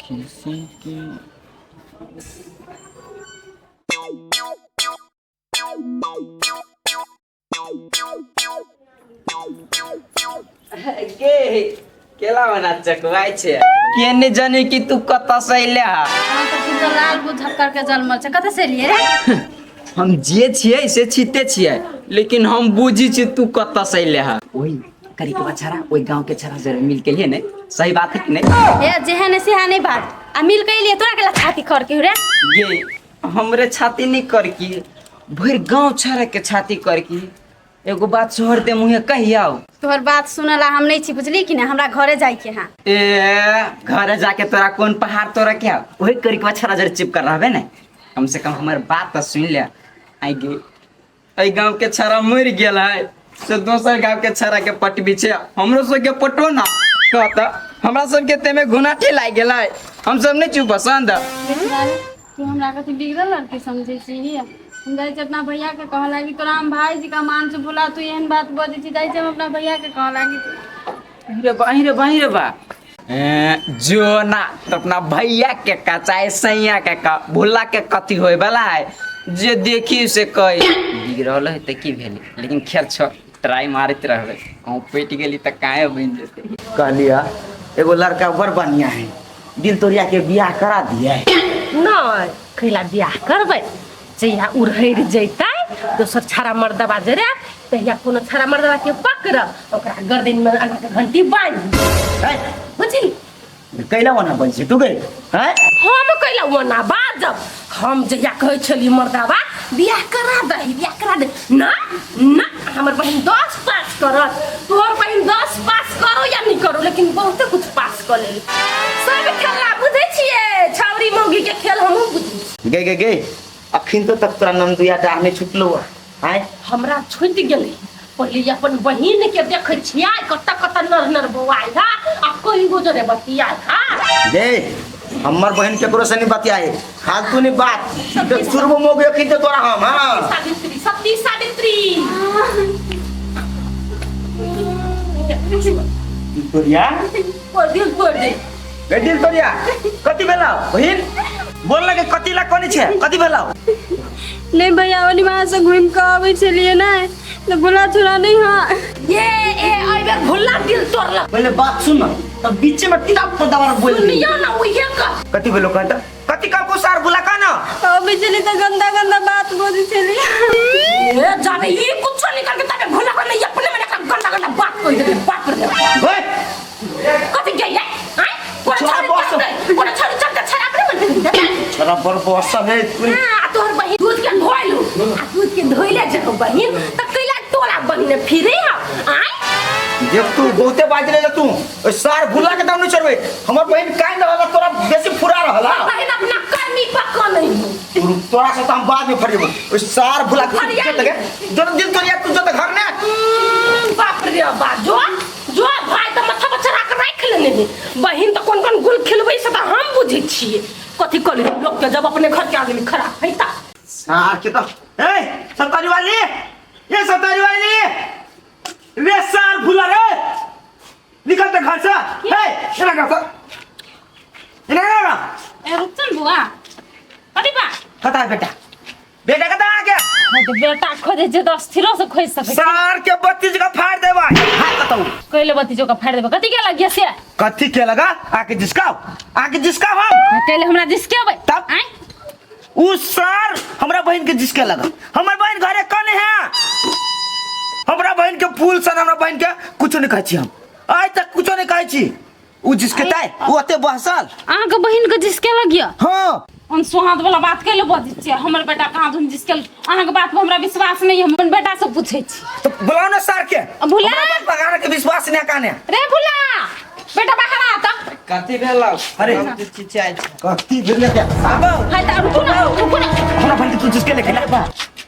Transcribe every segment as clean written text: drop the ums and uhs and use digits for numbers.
किसी की गे केला बना चकवाय छै के ने जाने कि तू कतऽ से अइले हा। हाँ तो तू तो लाल बुझक करके जन्मल छै, कतऽ से एलियै रे? हम जे छियै से छिते छियै, लेकिन हम बुझी छी तू कतऽ से अइले हा। ओही करीकवा छड़ा, ओहि गांव के छड़ा जरा मिल के लिए ने, सही बात है कि नहीं? ए जेहन है सेहा नहीं बात आ मिल के एलियै तोरा के छाती खर के रे। ये हमरे छाती नहीं करकी, भरि गांव छड़ा के छाती करकी। एगो बात शोहर दे मुहे कहियाओ। तोहर बात सुनला हम नहीं छी, बुझली कि ना? हमरा घरे जाय के हां। ए घरे जाके तोरा कोन पहाड़ तोरा क्या ओही करीकवा छड़ा जरा चिपका रहबे ने, कम से कम हमर बात तो सुन ले। आई गे एहि गांव के छड़ा मरि गेल है से दोसर गांव के छड़ा के पटबी छै, हमरो सबके पटो ना कहता। हमरा सबके तेमे घुनाठी लागि गेल है, हम सब नहीं छी पसंद। तू हमरा कथी बिगड़ल लड़की समझै छी? हम जाइ छी अपना भैया के कहऽ लागी, तोरा हम भाई जी का मान से बोला, तू एहन बात बजै छी। जाइ छी हम अपना भैया के कहऽ लागी। अरे बा अरे बा अरे बा, ए, जो ना तो अपना भैया के का चाहे सैया के का भुला के कथी होए वाला है, जे देखी से कही बिगड़ल है तऽ की भेलै, लेकिन खेल छो ट्राई मारैत रहबै, कहूँ पटि गेली तऽ काहे बनि जेतै। कहलिया एगो लड़का बड़ बढ़िया है, दिल तोरिया के बियाह करा दिया है। नहि कैला बियाह करबै? जहिया उड़हरि जैतै दोसर छाड़ा मर्दबा जरे, तहिया कोनो छाड़ा मर्दबा के पकड़ब, ओकरा गर्दन में अना के घंटी बान्हि, बुझली? कैला ओना बन छै तू गई हैं? हम कैला ओना बाजब? हम जहिया कहै छली मर्दबा बियाह करा दही, बियाह करा दे, ना ना हमर बहिन 10 पास करत। तोहर बहिन 10 पास करो या नहीं करो, लेकिन बहुते कुछ पास कर लेली। सब खेला बुझै छियै, छौरी मौगी के खेल हमहूँ बुझै छी। गे गे गे, अखिन तो तक तोरा नंदुया डाह नहीं छुटलो आय। हमरा छुटि गेलै। पहिले अपन बहिन के देखै छियै कत कत नर नर बौआइ हा आ कई गो जरे बतियाइ हा। गे हमर बहन केकरो से नहीं बतियाए, फालतू नहीं बात देख सुरबो मोगे अखिन तो तोरा हम। हां सावित्री, सती सावित्री तोरिया तोड़ दिल, तोड़ दे। गे दिल तोरिया, कथी भेलौ बहिन? बोल लगे कथी ला कोनी छे, कथी भेलौ? नहीं भैया, ओनी वहां से घूम के आबै छलियै ने तो भुला छुरा नहीं। हाँ ये ए एहि बेर भुला दिल तोड़लक। पहले बात सुन न, तब बीच में किताब पर दबार बोल दी। सुनियो ना उहे का कथी भेलो कहता, कथी का को सार बुला का ना आबै छलियै तऽ गंदा गंदा बात बजै छलियै। ए जाबे ई कुछो निकल के तबे भुला के नहीं अपने में एकरा गंदा गंदा बात कहि देबै। बाप रे ओए कथी गई है आय? कोन छोड़ा छौरी बस। चलतै? कोन छौरी चलतै? छौरा अपने मन में। छोरा बड़ बस है तू। हाँ, तोहर बहिन दूध के धोइलू आ दूध के धोइले जब बहिन त कैला तोरा बहिन फिरे हो आय? देख तू बहुते बाज रहे तू, ओइ सार भुला के दाम नहीं चढ़बे। हमर बहिन काहे न रहला, तोरा बेसी फुरा रहला। बहिन अपना कर्मी पक्का नहीं हो। रुक, तोरा से तो हम बाद में फरिएबो। ओइ सार भुला के फरिया जो तके जो दिल तोरिया तू जो त घर ने। बाप रे बाप, जो जो भाई त माथा पर चढ़ा के राखि लेने हे। बहिन त कोन कोन गुल खिलबै से त हम बुझै छियै। कथी कहली लोक के जब अपने घर के आदमी खराब है ता सार के तो ए सतारी वाली, ए सतारी वाली रे सार भुला रे, निकल त घर से। ए एना कर त एना कर। ए रुकचन बुआ, कथी बा? कता है बेटा? बेटा कता आ गया? हाँ तो बेटा खोजे जे दस थिरो से खोज सके। सार के बत्तीस का फाड़ देबा। हां कतौ कइले बत्तीस का फाड़ देबा? कथी के लगिया से? कथी के लगा? आके जिसका, आके जिसका हम कइले हमरा जिसके आबै तब? आय उ सार हमरा बहन के जिसके लगा। हमर बहन घरे कने है? हमरा बहन के फूल सन, हमरा बहन के कुछो नहीं कहै छी हम, आइ तक कुछो नहीं कहै छी। उ जिसके ताय उ ओते बहसल। अहाँके बहिन के जिसके लगिया? हां। हम सोहाद वाला बात कैले बजै छियै? हमर बेटा कहाँ धुन जिसके? अहाँके बात पर हमरा विश्वास नहीं है, हम अपन बेटा से पूछै छी। तो बुलाओ ना सार के। भुला। हमरा बात बगाना के विश्वास नहीं काने। रे भुला बेटा, बाहर आ त। कथी भेलौ? अरे। हम तऽ चिचियाइ छी। कथी भेलै के आबौ। हाय त रुकू ना, रुकू ना। हमरा बहन के तू जिसके लेके ला,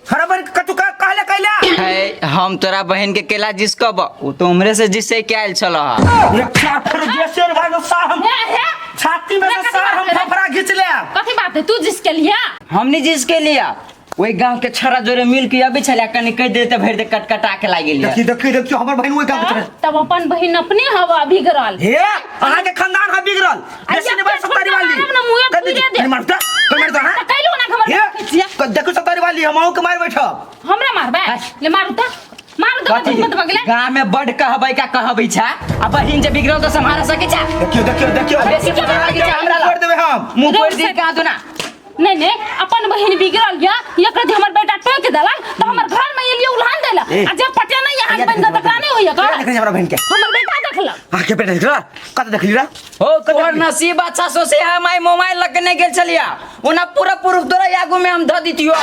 हमरा बहन के कतु का कहले कैला है, हम तोरा बहन के केला जिसकब? ओ तो हमरे से जिससे के आयल छल हा। एक सार फिर जैसे भाई लो सार हम हे हे छाती में से सार हम फफड़ा खींच ले। कथी बात है तू जिसके लिया? हमने जिसके लिया ओहि गांव के छड़ा जोरे मिल के अबै छले, कनी कहि दे तऽ भरि दे कटकटा के लागि गेलियै। देखी देखी देखियो हमर बहन ओहि गांव के छलै। तब अपन बहिन अपने हवा बिगड़ल। हे अहाँ के खानदान है बिगड़ल, बेसी नहीं बात सतारी वाली। हम अहूँ के मार बैठब। हमरा मारबे? ले मारू त, मारू त। कथी? हिम्मत भऽ गेलै। गाँव में बड कहबै का कहबै छा, आ बहिन जे बिगड़ल तऽ सम्हारा सकै छा? देखियो, देखियो, देखियो। बेसी पता लागे छै हमरा कर देबै हम। मुंह फोड़ि दी कहाँ दुना। नहीं नहीं, अपन बहिन बिगड़ल या एकरा जे हमर बेटा टोक देलक त हमर घर में एलियो उल्हान देला। ए। आ जे पटे नहीं यहाँ बन त तकरा नहीं होइया का? देखली हमरा बहिन के? हमर बेटा देखलक। आ के बेटा देखला? कत देखली रा? हो, तोहर नसीब अच्छा सो से हम आई मोबाइल लग के नहीं गेल छलिया, ओना पूरा प्रूफ तोरा आगू में हम ध दितियो।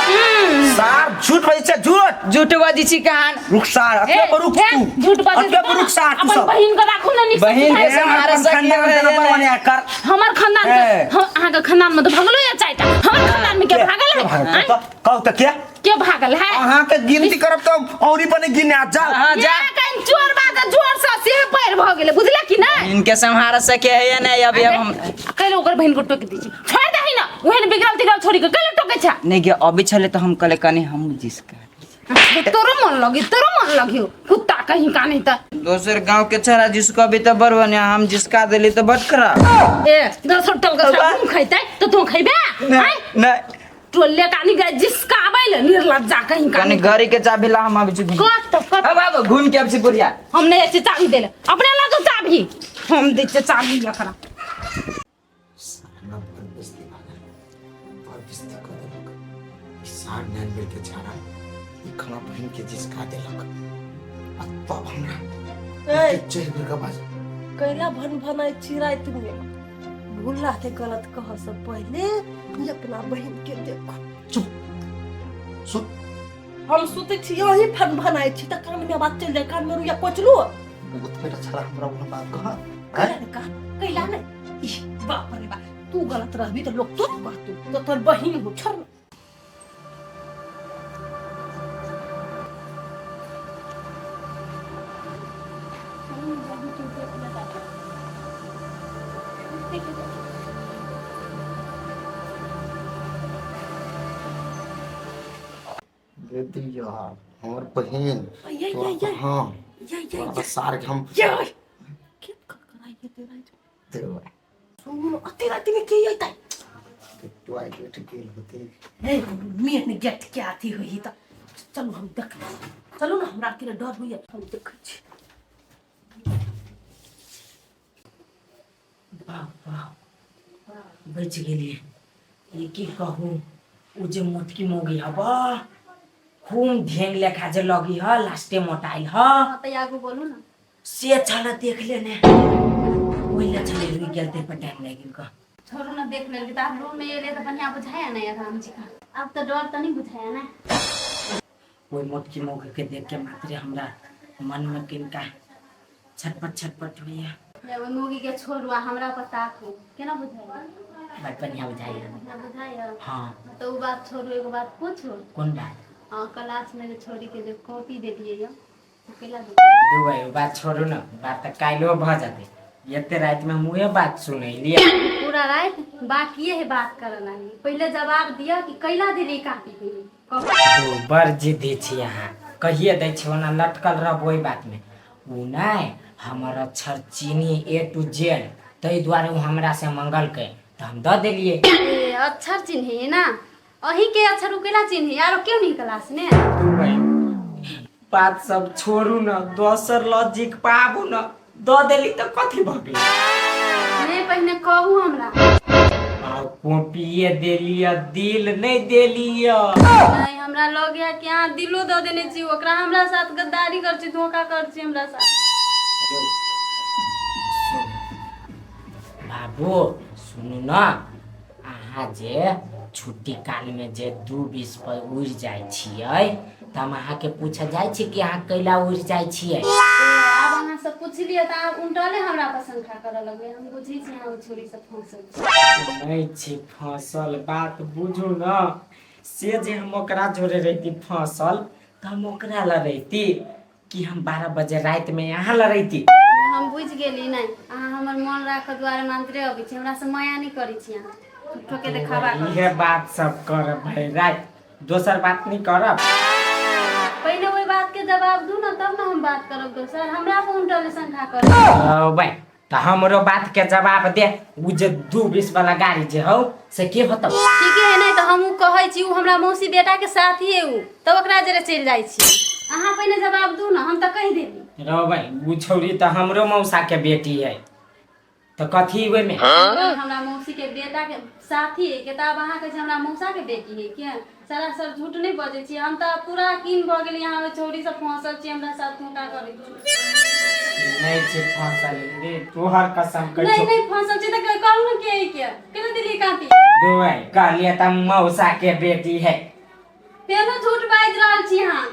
सार, झूठ बजै छै, झूठ। झूठ बाजी छी कहान? रुक सार, अतबे पर रुक ए, तू। झूठ बाजै अतबे पर रुक सार तू अपन सब। बहिन के राखू ने नीक से। बहिन के सिखाइ। सम्हारा अपन सकी खानदान है के नहीं। बनिया कर। हमर खानदान ए। के, हम अहाँ के खानदान में तो भगलो या चारिटा, हमर खानदान में के भागल है? भागल? आँय? कहू तऽ के? के भागल है? अहाँ के गिनती करब तऽ औरी पर नहीं गिने आ जाओ। हाँ, जा। जा कहीं चोर बात जोर से से पैर भ गेले, बुझला कि नहीं? इनके सम्हारा सके है या नहीं अभी हम? कैले ओकर बहिन को टोक दी छी, छोड़ दही ना, ओहन बिगड़ल तिगड़ल छोड़ी के कैले टोके छा? नहीं गे, अभी छले तो हम कले कनी हम जिसका तोरो मन लगी, तोरो मन लगी, कुत्ता कहीं का नहीं त। दोसर गांव के छरा जिसको अभी तो बरवनिया, हम जिसका देली तो बट खराब। ए, दोसर टोल के छरा मुंह खैतै तो तू खैबे? आँय? नहीं। टोले कानी गए जिसका आबै ले निर्लज्जा कहीं का। कनी घड़ी के चाबी ला, हम अभी चुकी। कत कत? अब अब घूम के अब से बुढ़िया। हम नहीं ऐसे चाबी देले, अपने ला दो चाबी, हम दै छियै चाबी एकरा। साला बड़ बेइज्जती भागल, बड़ बेइज्जती कऽ देलक ई सार नैन बेर के छाड़ा ई खाना बहिन के जिसका देलक आ तब हमरा ए, चढ़ बेर के बाज। कैला भन भनाइ छी रातिमे? भुल्ला के गलत कह से पहिले ई अपना बहिन के देखो। चुप, सुत। हम सुतै छी, यही भन भनाइ छी तऽ कान में आवाज चलि जाय, कान में रुइया कोचलू। बहुत बेटा छाड़ा हमरा ओना बात कह। कैला ने कह, कैला ने? इह, बाप रे बाप, तू गलत रहबी तऽ लोग तोर कहतू तो तोर बहिन हो, छोड़ न। दे यार, हमर बहिन। ये, तोरा ये, ये। हाँ। ये, ये, तोरा ये। सार के हम ये के खड़खड़ाइए ते राति में? देबै। सुन, अते राति में के अइतै? तू आइ गेट गेल होते। हे, मेन गेट के अथी होई त चलू, हम देख, चलू ना, हमरा के डर होइए, हम देखै छी। वाह वाह, बचि गेलियै। ई की कहू, ओ जे मोटकी मौगी ह बा, खूब ढेंग लेखा जे लगी ह, लास्टे मोटाइल ह। हाँ, तऽ आगू बोलू ना। से छल देख लेने, ओहि ले छलै रुकि गेल, ताहि पर टाइम लागि गेल कऽ। छोड़ू ना, देख लेल तऽ आब रूम में एले तऽ बढ़िया बुझाया ना राम जी का, अब तऽ डर तऽ नहीं बुझाया ना? ओहि मोटकी मौगी के देख के मात्रे हमरा मन में किनका छटपट छटपट होइया। जब ओहि मौगी के छोड़ू आ हमरा पर ताकू, केना बुझाया? बड़ बढ़िया बुझाइया। बढ़िया बुझाया? हाँ। तऽ ओ बात छोड़ू, एगो बात पूछू। कोन बात? हाँ, क्लास में जे छोड़ी के जे कॉपी देलियै यऽ, ओ केला देलियै? दू भाई, ओ बात छोड़ू ने, बात तऽ काल्हिओ भऽ जेतै, एते रातिमे हम उहे बात सुनैलियै। पूरा राति बाकिए है बात करऽ लागी, पहिले जवाब दिअ कि कैला देलियै कॉपी के, कहू। दू, बड़ जिद्दी छी अहाँ, कहिए दै छी, ओना लटकल रहब ओहि बातमे। ओ नहि हमर अक्षर चीनी ए टू जेड, ताहि दुआरे ओ हमरासँ मंगलकै तऽ हम दऽ देलियै। ए, अक्षर चिन्हे ना, अही के अक्षर उ केला चिन्हे, आरो क्यों नहीं क्लास में? दू भाई, बात सब छोड़ू न, दोसर लॉजिक पाबू न। दऽ देली तऽ कथी भऽ गेलै? नहीं, पहिने कहू हमरा। आ कॉपिए देलियै, दिल नहि देलियै। नहीं, हमरा लग कि अहाँ दिलो दऽ देने छी ओकरा, हमरा साथ गद्दारी कर छी, धोखा कर छी हमरा साथ। सुनू बाबू, सुनू न, अहाँ जे छुट्टी कालमे जे 2:20 पर उड़ि जाइ छियै तऽ हम अहाँके पूछऽ जाइ छी कि अहाँ कैला उड़ि जाइ छियै। ए, आब अहाँ सब पुछलियै तऽ अहाँ उल्टले हमरा पर शंका करऽ लगबै। हम बुझै छी अहाँ ओ छोरी से फंसल छी। नहि छी फंसल, बात बुझू न। से जे हम ओकरा जोड़े रहिती फंसल तऽ हम ओकरा लए रहिती कि हम 12 बजे रातिमे यहाँ लए रहिती? हम बुझि गेली। नहि, अहाँ हमर मन राखऽ दुआरे मात्रे अबै छी, हमरा से माया नहि करै छी, अहाँ झूठो के देखावा करै इहे बात सब करब भाई राति, दोसर बात नहि करब। छी। पहिले ओहि बात के जवाब दू ने, तब ने हम बात करब दोसर। हमरा पर उल्टले शंका करब। भाई। तऽ हमरो बात के जवाब दे। उ जे 2.20 वाला गाड़ी जे हौ से के होतौ? ठीके है। नहीं तऽ हमहूँ कहै छी, उ हमरा मौसी बेटा के साथी है, उ तब ओकरा जरे चलि जाइ छी। अहाँ पहिने जवाब दू ना, हम तऽ कहि देली। रौ भाई, उ छौरी तऽ हमरो मौसा के बेटी है, तऽ कथी ओहिमे? हमरा मौसी के बेटा के साथी है के, तऽ आब अहाँ कहै छी हमरा मौसा के बेटी है के। सरासर झूठ नहीं बजै छी। हम तऽ पूरा कीन भऽ गेली अहाँ ओहि छौरी से फंसल छी, हमरा साथ धोखा करै छी। नहीं छै फंसल रे, तोहर कसम कहै नहीं छौ। नहीं फंसल छी तऽ कहू ने के है के, केना देलियै कापी? दुआई कहलियै तऽ मौसा के बेटी है। फेनो झूठ बाजि रहल छी अहाँ।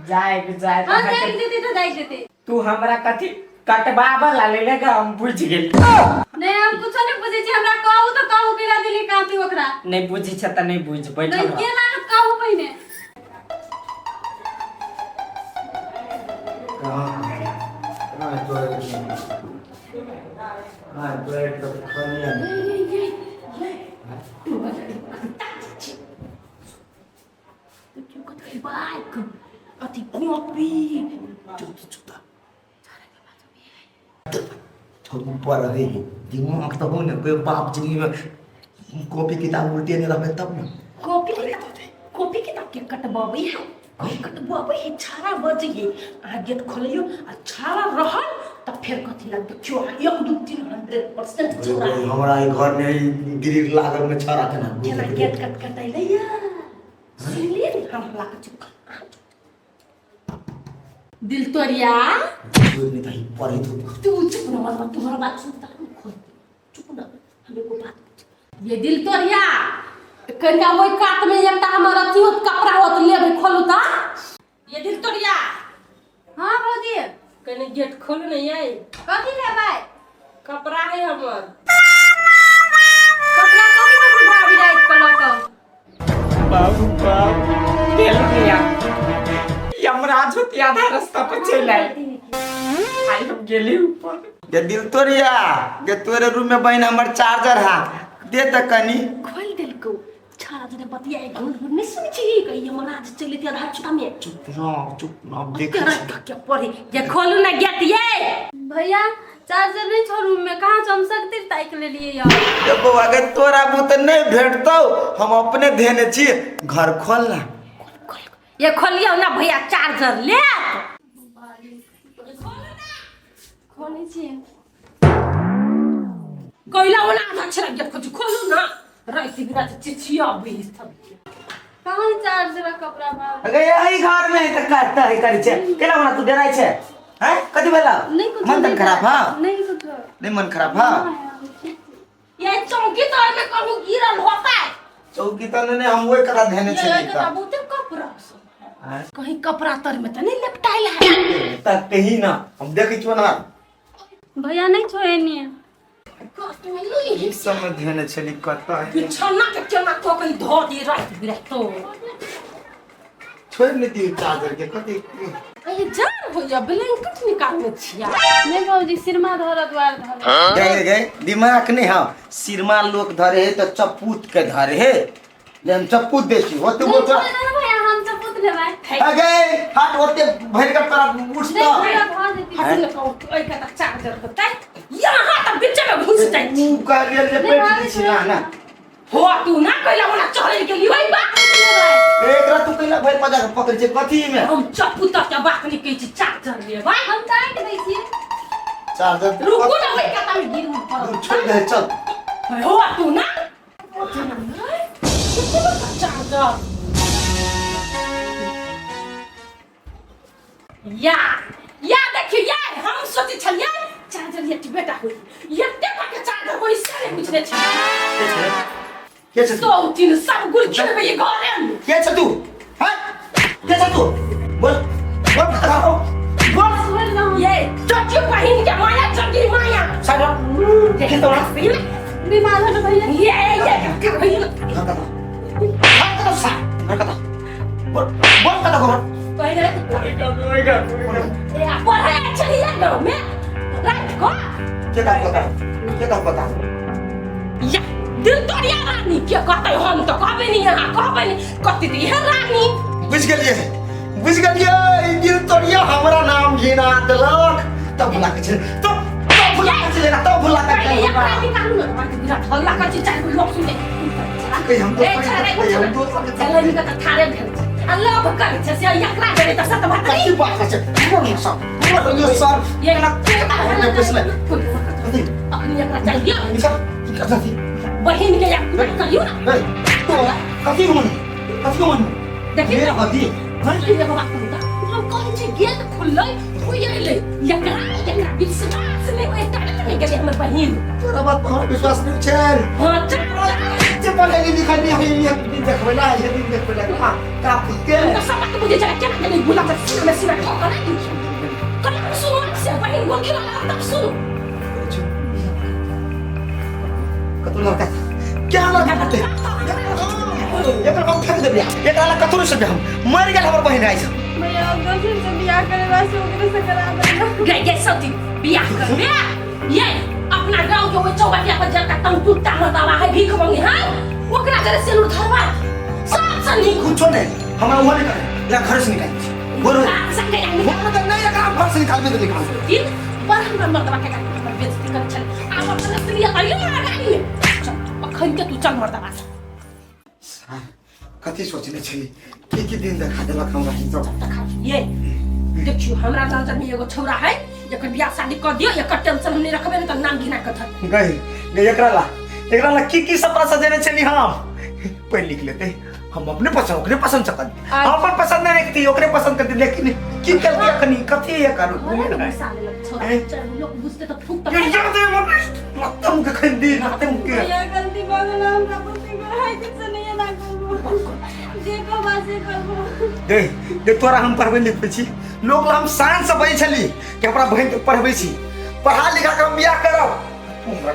जाय जाय। हम जागि जेतै तऽ जागि जेतै। तू हमरा कथी कटबाबऽ ला लेले गा, हम बुझि गेली। नहीं, हम कुछो नहीं बुझै छी। हमरा कहू तऽ कहू, केना देलियै कापी ओकरा? नहीं बुझी छ तऽ नहीं बुझ, बैठल नहीं रह। के लागत, कहू पहिने। कहाँ कहाँ तोरा हाँ तोरा तो खनिया बाइक अथी कॉपी। चुप चुप, ऊपर रहे दिमाग तो हो ने। कोई बाप जिंदगी में कॉपी किताब उल्टे नहीं रहे तब ना। कॉपी किताब, कॉपी किताब के कटबाबै है, कटबाबै है। छाड़ा बजैए, अहाँ गेट खोलियौ आ छाड़ा रहल तऽ फेर कथी लग देखियौ, अहाँ 1 2 3 100% छौड़ा। हमरा ई घर में ई गिरिर लागल में छड़ा केना? केना गेट कट कटैलै या सुनलियै ने? हम हल्ला चुप कर दिल तोरिया। नहीं था पढ़े तो। तू चुप न मत, तुम्हारा बात सुनता हम खोल। चुप न, हम एगो बात पूछ। ये दिल तोरिया, कनिका ओहि कात में एकटा हमर अथी होत, कपड़ा होत, लेबै, खोलू ता। ये दिल तोरिया। हाँ भौजी। कने गेट खोलू ने ये। कथी लेबै? कपड़ा है हमर। कपड़ा कथी करबै भाभी राति कऽ लऽ कऽ? बाबू बाप तेल मिया यमराज होती, आधा रास्ता पर चल आए। आई हम गेली ऊपर। गे दिल तोरिया गे, तोरे रूम में बहन हमर चार्जर हा, दे त कनी। खोल देलकौ छाड़ा जने बतिया घुर घुर नहीं सुनै छी, कही यमराज चलि एते आधा रास्ता में। चुप ना, चुप ना, देख। तेरा के पढ़े ये, खोलू ना गेट ये। भैया, चार्जर नहीं छो रूम में, कहाँ छो? हम सकतिर ताकि लेलियै यार। ये बौआ गे, तोरा बुते नहीं भेटतौ, हम अपने धेने छी। घर खोल ना। ये खोलियौ ना भैया, चार्जर ले। खोलै छियै। कैला ओना आधा छेड़ा गेट खोलू, खोलू ना, राति बिराति चिचिया सब। कहाँ चार्जर आ कपड़ा भाभी? अगे यही घर में है त काटता है करै छै। केना बना तू डराइ छै हैं? कथी भेला? नहीं कुछ। मन तन खराब हा? नहीं कुछ। नहीं मन खराब हा? ये चौकी तर में कहूँ गिरल होता है। चौकी त ने हम ओइ करा धेने ये छी। त बहुते कपड़ा सब है, कहीं कपड़ा तर में त नहीं लपटाइल है? त कही ना, हम देखै छियो ना। भैया, नहीं छो एनी। ई सब में धेने छली, कतऽ है? बिछौना के केना कऽ कहीं धो दी राति बिराति तो। छोड़ि नहि दियौ चार्जर के, कथी? अरे जान भैया, ब्लैंकेट निकालने छिया। नहीं भौजी, सिरमा धर द्वार धर। गए गए, दिमाग नहीं हाँ। सिरमा लोक धरे है तऽ चपूत के धरे है ले, हम चपूत दै छी ओते। नहीं वो तोरा छोड़ दे ना भैया, हम चपूत लेबै। अगे हट, ओते भरि के तोरा उठतौ। नहीं भैया, भऽ जेतै। हट न कहूँ ओइ के त चार्जर होतै यहाँ त बीच में घुस जाइ छी। ऊ कहलियै जे नहीं बैठ भाभी, छी ना ना। हो तू ना कैला ओना चढ़ै के लियै बा। एकरा तू कैला भरि पजा के पकड़ै छै कथी में? हम चप्पू तक के बात नहीं कहै छी, चार्जर लेबै। हम ताकि दै छियै। चार्जर। रुकू ना, ओइ के त गिरू पड़त। छोड़ि दे, चल। हो तू ना चार्जर या या देखियो या, हम सोचै छलियै चार्जर ये बेटा होई, एते के चार्जर होई से नहीं बुझने छै। के छै? के छै तू? सौ तीन सब गुल खेलबै ये घरे में। के छै तू हैं? के छै तू? बोल बोल बोल। छोड़ दो। ये चची बहिन के माया, चची माया। साइड हो। के तोरा बीमार हो भैया। ये के बहिन। घर कता? घर कता सा? घर कता? बोल बोल, कता घर? पहिले ए पढ़ै छलियै गाँव में रात को। के का पता, के का पता? या दिल तोड़िया रानी के कहतै, हम तऽ कहबै नहीं, अहाँ कहबै नहीं, कथी दी है रानी। बुझि गेलियै, बुझि गेलियै, ई दिल तोड़िया हमरा नाम घिना देलक तब बुला के छै तब। भुला के चले तब भुला के पहिले एकरा निकालू न बात विराट हल्ला कर छी चारि गो लोक सुनते कहीं हम ए छरा दोसर हम दोसर के चले निकल त थारे भेल छै आ लव करै छै से एकरा भेलै त सत बात कथी बात छै हमर सर हमर यो सर ये केना पैसा कथी अखनी एकरा चाहिए निकाल कथी बहिन के या करियो ना ए तोरा कथी मन कथी मन देखी मेरा हदी हैं एगो बात कहू त हम कहै छी गेट खुललै खुइ अइलै एकरा एकरा विश्वास नहि होइ तब ने गेलै हमर बहिन तोरा बात पर हमरा विश्वास नहीं छै हँ चल जे पढ़े लिखे नहीं है ये दिन देखबै ला ये दिन देखबै ला का का के तऽ सब बात बुझै छै केना गेलै गुलाब के सीना मे सीना ठोकर नहि कल सुनू से बहिन गोल खेला तब सुनू कतौ लड़का क्या लड़का करते एकर हम फेंक देबै एकरा ला कतौ नहीं सकबै हम मर गेल हमर बहिन आइ सब भैया दोसर से बियाह करे वास्ते ओकरे से करा देना गई गई सती बियाह करबे ये अपना गांव के ओइ चौबटिया पर जाता तंग कुत्ता मरदावा है भीख मांगे है ओकरा जरे सिंदूर धरवा सबसे नीक कुछो नहीं हमरा वहां नहीं करे या घर से निकाल दी बोलो संगे बोलो तो नहीं एकरा हम घर से निकालबे तो निकाल दिन पर हमरा मर्दवा के गाड़ी हमर बेइज्जती करै छल आब अपन असलियत आइयो ना गाड़ी में चल अखन के तू चल मर्दवा से कथी सोचने छली की की दिन देखा देलक हमरा ही सब ये देखियो हमरा नजर में एगो छौरा है एकर बियाह शादी कर दियो एकर टेंशन हम नहीं रखबे ने त नाम घिना के धर गई गई एकरा ला की की सपना सजेने छली हम पढ़ लिख लेते हम अपने पसंद ओकरे पसंद सकत हम अपन पसंद नहीं रखती ओकरे पसंद करती लेकिन की करती अखनी कथी ये करू घरे में घुसा लेलक छौरा ए? चल लोग बुझते त फूक ये त ये दे मतलब के खंदी नाते मुके भैया गलती भऽ गेल हमरा पति पढ़ाई दिन से नहीं एना करबो जे कहबा से करबो दे दे तोरा हम पढ़बै लिखबै छी लोग ला हम शान से बजै छली कि हमरा बहिन के पढ़बै छी पढ़ा लिखा के हम बियाह करब तू हमरा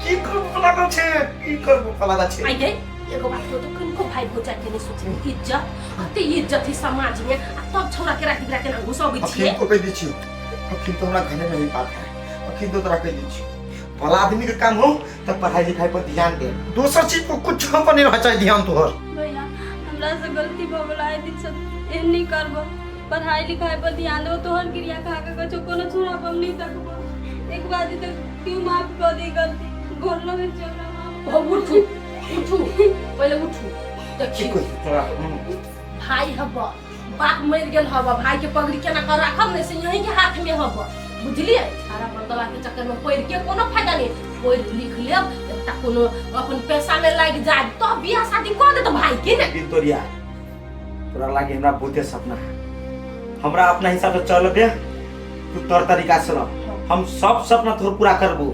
की करबो लागल छै की करबो लागल छै आई गई एगो बात कहू तो किनको भाई भौजाई के नहीं सोचे इज्जत अते इज्जत है समाज में आ तब छौरा के राति बिराति ना घुसबै छियै अखन तो कहि दै छियौ अखन तो हमरा घरे में ही बात है अखन तो तोरा कहि दै छियौ भला आदमी के काम हो तो पढ़ाई लिखाई पर ध्यान दे दोसर चीज पर कुछ हम पर नहीं रह चाहे ध्यान तोहर भैया हमरा से गलती भऽ गेल आइ दिन से एहन नहीं करबो पढ़ाई लिखाई पर ध्यान देबो तोहर क्रिया खा के कछो कोनो छोरा पर नहीं तकबो एक बार तक क्यों माफ कर दी गलती गोर लगै छियौ हमरा माफ ओ उठू उठू पहिले उठू देखियौ तोरा भाई हब बाप मरि गेल हब भाई के पगड़ी केना कर राखब ने से यहीं के हाथ में हब बुझलियै सारा मर्दवा के चक्कर में पढ़ि के कोनो फायदा नहीं पढ़ि लिख लेब एकटा कोनो अपन पैसा में लागि जाय तब बियाह शादी कऽ देत भाई के ने दिन तोरिया तोरा लागे हमरा बहुते सपना है हमरा अपना हिसाब से चल दे तू तोर तरीका से रह हम सब सपना तोहर पूरा करबो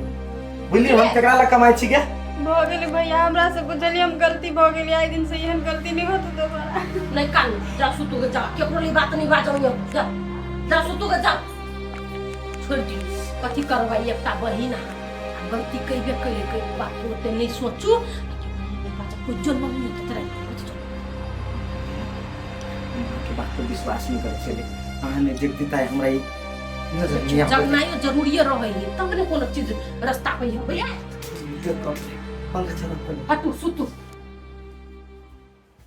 बुझली हम केकरा ला कमाई छी गे भऽ गेलै भैया हमरा से बुझलियै हम गलती भऽ गेलै आइ दिन से एहन गलती नहि होतै दोबारा नहीं कान जा सुतू के जा केकरो लिए बात नहीं बाजौ यो जा जा सुतू के जा छोड़ दियो कथी करबै एकटा बहिन अहाँ आ गलती कैबे कैले के बात ओते नहीं सोचू आ केकरो नहीं बाजू कोई जन्म नहीं होते रहे के बात पर विश्वास नहीं करै छलै अहाँ ने देखती ताई हमरा ई नजर नहीं आबै जगनाइयो जरूरिये रहै है तब ने कोनो चीज रास्ता पे होबै देखो पंखा चला पहिले हटू सुतू